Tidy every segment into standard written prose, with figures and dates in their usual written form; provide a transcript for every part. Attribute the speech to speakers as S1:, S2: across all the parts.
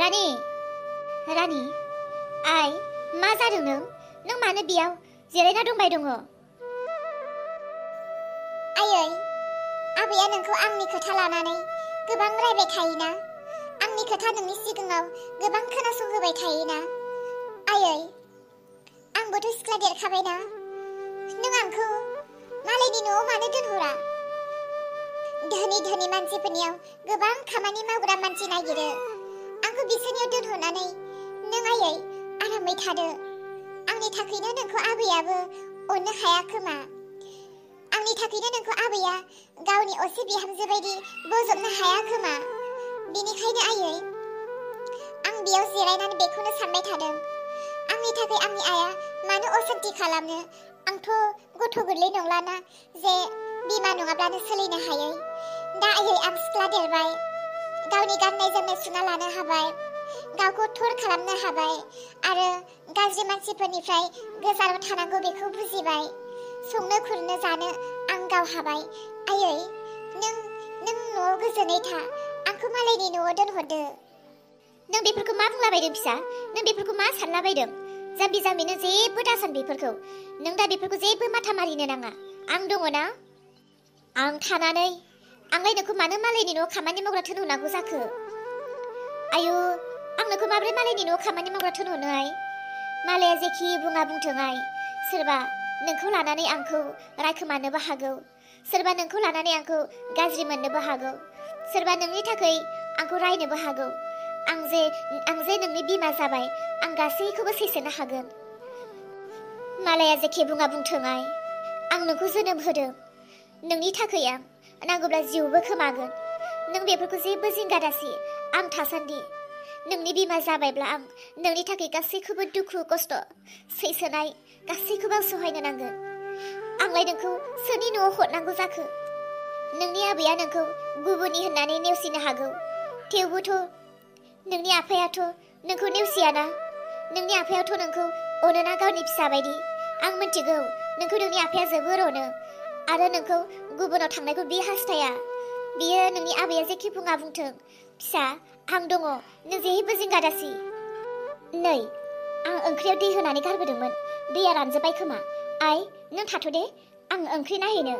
S1: रानि रानि आइ मा जादों नों मानो बेयाव जिरायना दंबाय दङ?
S2: आयै आबैया नोंखौ आंनि खोथा लानानै गोबां रायबाय थायोना, आंनि खोथा नोंनि सिगाङाव गोबां खोनासंहोबाय थायोना। आयै आंबोथ' सिख्ला देरखाबायना, नों आंखौ मालायनि न'आव मानो दोनहरा? धोनि धोनि मानसिफोरनियाव गोबां खामानि मावग्रा मानसि नागिरो, आंखौ बिसोरनियाव दोनहरनानै नों आयै आरामै थादो। आंनि थाखायनो नोंखौ आबैयाबो अननो हाया खोमा, आंनि थाखायनो नोंखौ आबैया गावनि असे बिहामजो बायदि बोजबनो हाया खोमा। बेनिखायनो आयै आं बेयाव जिरायनानै बेखौनो सानबाय थादों, आंनि थाखाय आंनि आइया मानो असान्ति खालामनो? आंथ' गथ' गोरलै नंलाना जे बिमा नङाब्लानो सोलिनो हायै। दा आयै आं सिख्ला देरबाय, गावनि गाननाय जोमनाय सुना लानो हाबाय, गावखौ थर खालामनो हाबाय आरो गाज्रि मानसिफोरनिफ्राय गोजानाव थानांगौ बेखौ बुजिबाय। संनो खुरनो जानो आं गाव हाबाय। आयै नों न'आव गोजोनै था, आंखौ मालायनि न'आव दोनहरदो।
S1: नों बेफोरखौ मा बुंलाबायदों फिसा? नों बेफोरखौ मा सानलाबायदों? जाम्बि जाम्बि नों जेबो दासान बेफोरखौ। नों दा बेफोरखौ जेबो माथा मारिनो नाङा। आं दङ ना? आं थानानै आंलाय नोंखौ मानो मालायनि न'आव खामानि मावग्रा थोनहरनांगौ जाखो? आयु आं नोंखौ माब्रै मालायनि न'आव खामानि मावग्रा थोनहरनोहाय? मालाया जेखि बुङा बुंथोंहाय, सोरबा नोंखौ लानानै आंखौ रायखोमानोबो हागौ, सोरबा नोंखौ लानानै आंखौ गाज्रि मोननोबो हागौ, सोरबा नोंनि थाखाय आंखौ रायनोबो हागौ। आं जे नोंनि बिमा जाबाय, आं गासैखौबो सैसोनो हागोन। मालाया जेखि बुङा बुंथोंहाय, आं नोंखौ जोनोम होदों, नोंनि थाखाय आं नांगौब्ला जिउबो खोमागोन। नों बेफोरखौ जेबो जिंगा दासि। आं थासान्दि नोंनि बिमा जाबायब्ला आं नोंनि थाखाय गासैखौबो दुखु खस्थ' सैसोनाय गासैखौबो आं सहायनो नांगोन। आंलाय नोंखौ सोरनि न'आव हरनांगौ जाखो? नोंनि आबैया नोंखौ गुबुननि होननानै नेवसिनो हागौ, थेवबोथ' नोंनि आफायाथ' नोंखौ नेवसियाना। नोंनि आफायाथ' नोंखौ अनोना गावनि फिसा बायदि। आं मिथिगौ नोंखौ नोंनि आफाया जोबोर अनो आरो नोंखौ गुबुनाव थांनायखौ बे हास्थाया। बियो नोंनि आबैया जेखि बुङा बुंथों, फिसा आं दङ, नों जेबो जिंगा दासि। नै आं ओंख्रियाव दै होनानै गारबोदोंमोन, दैया रानजोब्बाय खोमा। आइ नों थाथ' दे, आं ओंख्रि नायहैनो।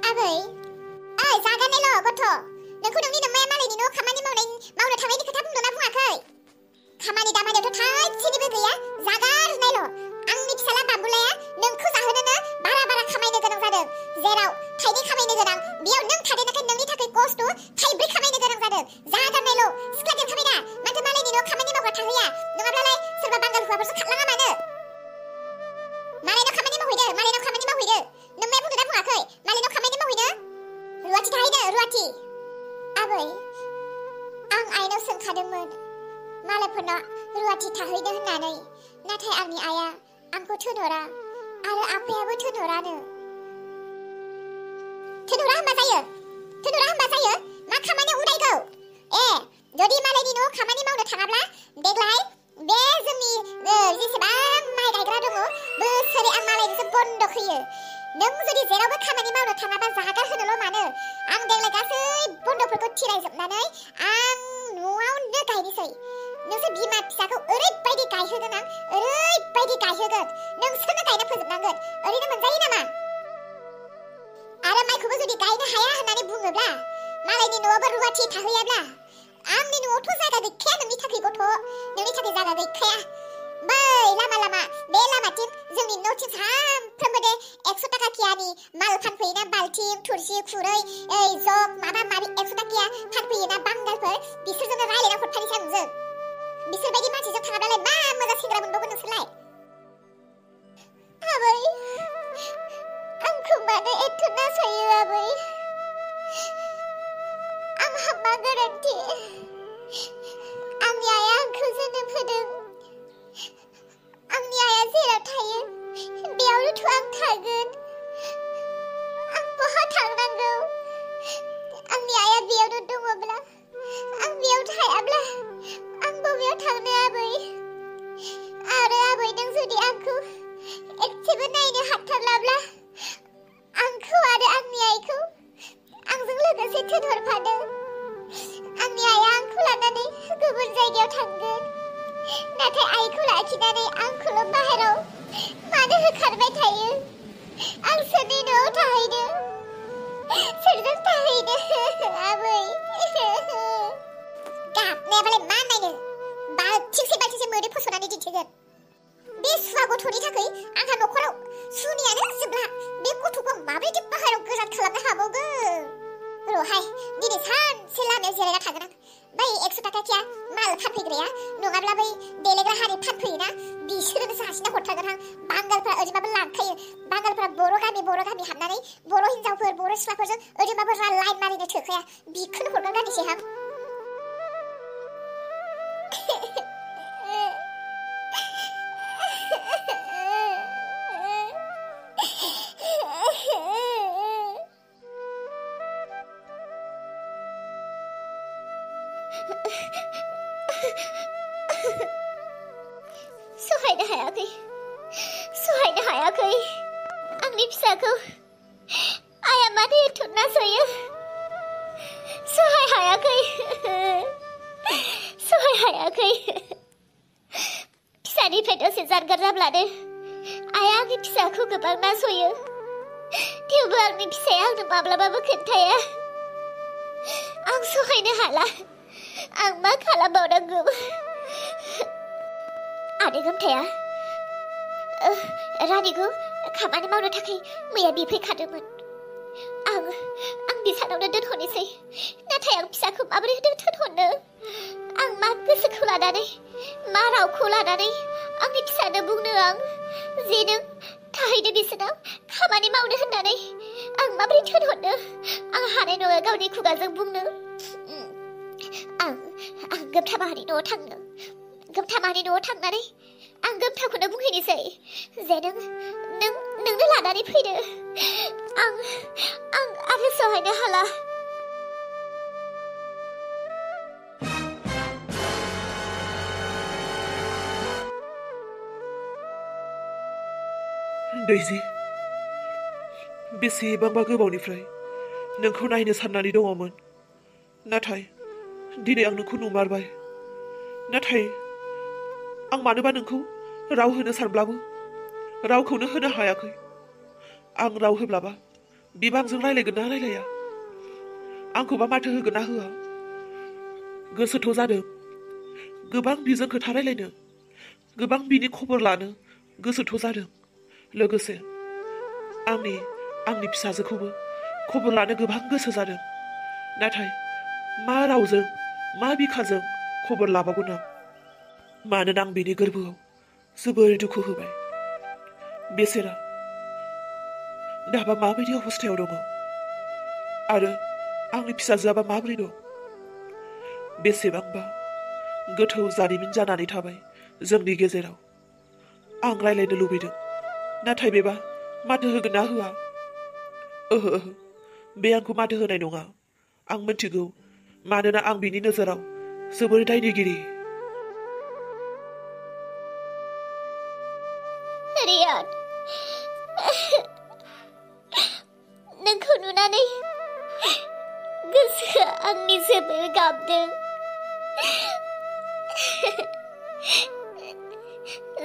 S2: आबै ओइ जागानायल' गथ', नोंखौ नोंनि नोम्माया मालायनि न'आव खामानि मावनो थांनायनि खोथा बुंदोंना बुङाखै? खामानि दामानियावथ' थाइसेनिबो गैया, जागारनायल'। आंनि फिसाला बाबुलाया नोंखौ जाहोनोनो बारा बारा खामायनो गोनां जादों, जेराव थाइनै खामायनो गोनां बेयाव नों थादेरनायखाय नोंनि थाखाय खस्थ' थाइब्रै खामायनो गोनां जादों। जागारनायल', सिख्ला देरखाबाय दा, माथो मालायनि न'आव खामानि मावग्रा थाहैया? नङाब्लालाय सोरबा बांगाल हौवाफोरसो खारलाङा मानो? मालायनाव खामानि मावहैदो, मालायनाव खामानि मावहैदो। नोम्माया बुंदोंना बुङाखै मालायनाव खामानि मावहैनो? रुवाथि थाहैदो, रुवाथि। आबै आं आइनाव सोंखादोंमोन मालायफोरनाव रुवाथि थाहैदो होननानै, नाथाय आंनि आइया आंखौ थोनहरा आरो आफायाबो थोनहरानो। थोनहरा होनबा जायो? मा खामानियाव उदायगौ? जुदि मालायनि न'आव खामानि मावनो थाङाब्ला देग्लाय बे जोंनि जेसेबां माइ गायग्रा दङ बोसोरै आं मालायनोसो बन्दक होयो। नों जुदि जेरावबो खामानि मावनो थाङाबा जागार होनोल' मानो? आं देग्लाय गासै बन्दकफोरखौ थिरायजोबनानै आं न'आवनो गायनोसै। नोंसोर बिमा फिसाखौ ओरैबायदि गायहोगोन आं, ओरैबायदि गायहोगोन, नोंसोरनो गायना फोजोबनांगोन। ओरैनो मोनजायो नामा? आरो माइखौबो जुदि गायनो हाया होननानै बुङोब्ला, मालायनि न'आवबो रुवाथि थाहैयाब्ला, आंनि न'आवथ' जायगा गैखाया नोंनि थाखाय गथ', नोंनि थाखाय जायगा गैखाया। बै लामा बे लामाथिं जोंनि न'थिं सानफ्रोमबो दे 100 थाखा कियानि माल फानफैयोना, बाल्थिं थुरसि खुरै जग माबा माबि 100 थाखाया फानफैयोना बांगालफोर, बिसोरजोंनो रायलायना हरफानोसै आं नोंजों। बिसोरबायदि मानसिजों थाङाब्लालाय मा मोजां सेंग्रा मोनबावगोन नोंसोरलाय? आबै आंखौ मानो एथ' नासयो आबै? आंहा मा गोरोन्थि? आंनि आइया आंखौ जोनोम होदों, आंनि आइया जेराव थायो बेयावनोथ' आं थागोन। आं बहा थांनांगौ? आंनि आइया बेयावनो दङब्ला, आं बेयाव थायाब्ला आं बबेयाव थांनो आबै? आरो आबै नों जुदि आंखौ एसेबो नायनो हाथारलाब्ला आंखौ आरो आंनि आइखौ आंजों लोगोसे जायगायाव थांगोन नाथाय आइखौ लाखिनानै आंखौल' बाहेराव मानो होखारबाय थायो आं सोरनि न'आव थाहैनो सोरजों थाहैनो आबै गाबनायाबालाय मा नायनो बाल्थिंसे मोदै फस'नानै दिन्थिगोन बे सुवा गथ'नि थाखाय आंहा न'खराव सुनियानो जोबला बे गथ'खौ माबोरै बाहेराव गोजान खालामनो हाबावगोन र'हाय दिनै सानसे लामायाव जिरायना थागोन आं बै 100 थाखाथिया माल फानफैग्राया नङाब्ला बै देलायग्रा हारि फानफैयोना बिसोरनो जासिना हरथागोन आं बांगालफ्रा ओरैबाबो लांखायो बांगालफ्रा बर' गामि हाबनानै बर' हिन्जावफोर बर' सिख्लाफोरजों ओरैबाबो लाइन मारिनो थोखाया बिखौनो हरगोन गानोसै आं
S1: सहायनो हायाखै आंनि फिसाखौ आइया मानो एथ' नासयो सहाय हायाखै फिसानिफ्राय दसे जानगार जाब्लानो आइया आंनि फिसाखौ गोबां नासयो थेवबो आंनि फिसाया आंनो माब्लाबाबो खोन्थाया आं सहायनो हाला आं मा खालामबावनांगौ आदै गोमथाया रानिखौ खामानि मावनो थाखाय मैया बिफैखादोंमोन आं बिसानावनो दोनहरनोसै नाथाय आं फिसाखौ माबोरै दोनहरनो आं मा गोसोखौ लानानै मा रावखौ लानानै आंनि फिसानो बुंनो आं जे नों थाहैदो बिसोरनाव खामानि मावनो होननानै आं माबोरै दोनहरनो आं हानाय नङा गावनि खुगाजों बुंनो आं गोमथामानि न'आव थांनानै आं गोमथाखौनो बुंहैनोसै जे नोंनो लानानै फैदो आं आरो सहायनो हाला
S3: दैजि बेसेबांबा गोबावनिफ्राय नोंखौ नायनो साननानै दङमोन नाथाय दिनै आं नोंखौ नुमारबाय नाथाय आं मानोबा नोंखौ राव होनो सानब्लाबो रावखौनो होनो हायाखै आं राव होब्लाबा बिबांजों रायलायगोन ना रायलाया आंखौबा माथो होगोन ना होआ गोसोथ' जादों गोबां बिजों खोथा रायलायनो गोबां बिनि खबर लानो गोसोथ' जादों लोगोसे आंनि फिसाजोखौबो खबर लानो गोबां गोसो जादों नाथाय मा रावजों मा बिखाजों खबर लाबावगोन आं मानोना आं बिनि गोरबोआव जोबोर दुखु होबाय बेसेरा दाबा माबायदि अबस्थायाव दङ आरो आंनि फिसाजोआबा माबोरै दं बेसेबांबा गोथौ जारिमिन जानानै थाबाय जोंनि गेजेराव आं रायलायनो लुबैदों नाथाय बेबा माथो होगोन ना होआ ओहो बे आंखौ माथो होनाय नङा आं मिथिगौ मानोना आं बिनि नोजोराव जोबोर दायनिगिरि
S1: रियान नोंखौ नुनानै गोसोआ आंनि जोबोर गाबदों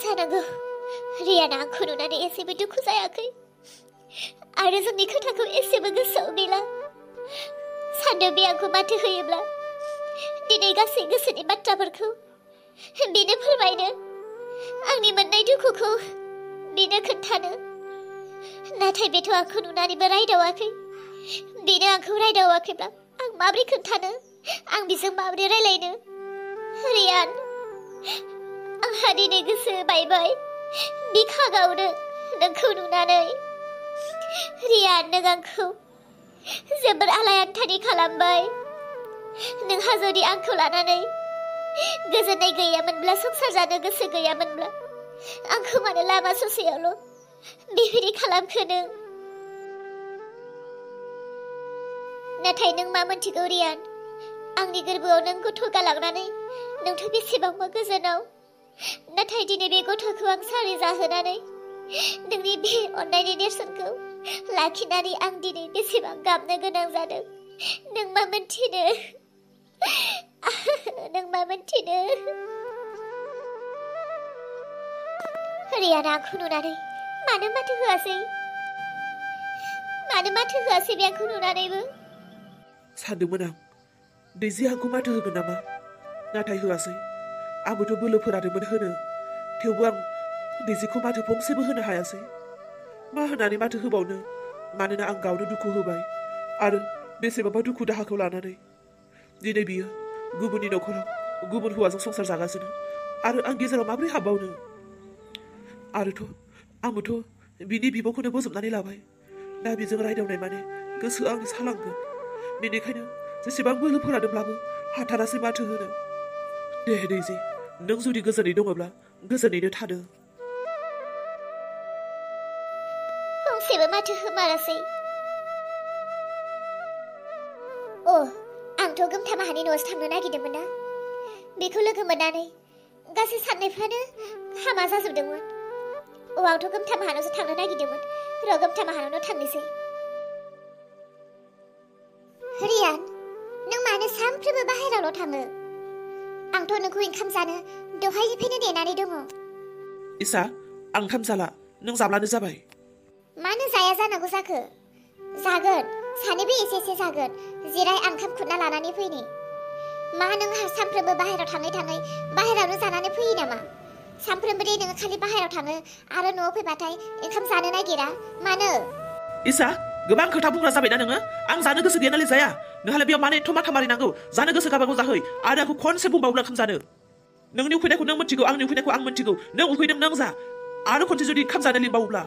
S1: जानांगौ रियाना आंखौ नुनानै एसेबो दुखु जायाखै आरो जोंनि खोथाखौ एसेबो गोसोआव गैला सानदों बे आंखौ माथो होयोब्ला दिनै गासै गोसोनि बाथ्राफोरखौ बेनो फोरमायनो आंनि मोननाय दुखुखौ बेनो खोन्थानो नाथाय बेथ' आंखौ नुनानैबो रायदावाखै बेनो आंखौ रायदावाखैब्ला आं माबोरै खोन्थानो आं बिजों माबोरै रायलायनो रियान आंहा दिनै गोसो बायबाय बिखा गावदों नोंखौ नुनानै रियान नों आंखौ जोबोर आलायान्थानि खालामबाय नोंहा जुदि आंखौ लानानै गोजोननाय गैयामोनब्ला संसार जानो गोसो गैयामोनब्ला आंखौ मानो लामा ससेयावल' बेबायदि खालामखो नों नाथाय नों मा मोनथिगौ रियान आंनि गोरबोआव नों गथ' गालांनानै नोंथ' बेसेबांबा गोजोनाव नाथाय दिनै बे गथ'खौ आं सारि जाहोनानै नोंनि बे अननायनि नेरसोनखौ लाखिनानै आं दिनै बेसेबां गाबनो गोनां जादों नों मा मोनथिनो नों मा मोनथिनो रियाना आंखौ नुनानै मानो माथो होआसै बे आंखौ नुनानैबो
S3: सानदोंमोन आं दैजिया आंखौ माथो होगोन नामा नाथाय होआसै आंबोथ' बोलो फोरादोंमोन होनो थेवबो आं दैजिखौ माथो फंसेबो होनो हायासै मा होननानै माथो होबावनो मानोना आं गावनो दुखु होबाय आरो बेसेबांबा दुखु दाहाखौ लानानै दिनै बियो गुबुननि न'खराव गुबुन हौवाजों संसार जागासिनो आरो आं गेजेराव माबोरै हाबबावनो आंबोथ' बिनि बिब'खौनो बोजबनानै लाबाय दा बेजों रायदावनाय माने गोसोआ आंनि सालांगोन बेनिखायनो जेसेबां बोलो फोरादोंब्लाबो हाथारासै माथो होनो दे दैजि नों जुदि गोजोनै दङब्ला गोजोनैनो थादो
S1: फंसेबो माथो होमारासै आंथ' गोमथा माहानि न'आवसो थांनो नागिरदोंमोन ना बेखौ लोगो मोननानै गासै साननायफ्रानो हामा जाजोबदोंमोन आंथ' गोमथा माहानावसो थांनो नागिरदोंमोन र' गोमथा माहानावनो थांनोसै
S2: रियान नों मानो सानफ्रोमबो बाहेरायावल' थाङो आंथ' नोंखौ ओंखाम जानो दहायनिफ्रायनो नेनानै दङ
S3: इसा आं ओंखाम जाला नों जाब्लानो जाबाय
S2: मानो जाया जानांगौ जाखो जागोन सानैबो एसे एसे जागोन जिराय आं ओंखाम खुरना लानानै फैनि मा नों सानफ्रोमबो बाहेरायाव थाङै बाहेरायावनो जानानै फैयो नामा सानफ्रोमबो दे नोङो खालि बाहेरायाव थाङो आरो न'आव फैबाथाय ओंखाम जानो नागिरा मानो
S3: इसा गोबां खोथा बुंग्रा जाबायना नोङो आं जानो गोसो गैया नालाय जाया नोंहालाय बेयाव मानो एथ' माथा मारिनांगौ जानो गोसो गाबागौ जाहै आरो आंखौ खनसे बुंबावला ओंखाम जानो नोंनि उखैनायखौ नों मिथिगौ आंनि उखैनायखौ आं मिथिगौ नों उखैदों नों जा आरो खनसे जुदि ओंखाम जानो लिंबावोब्ला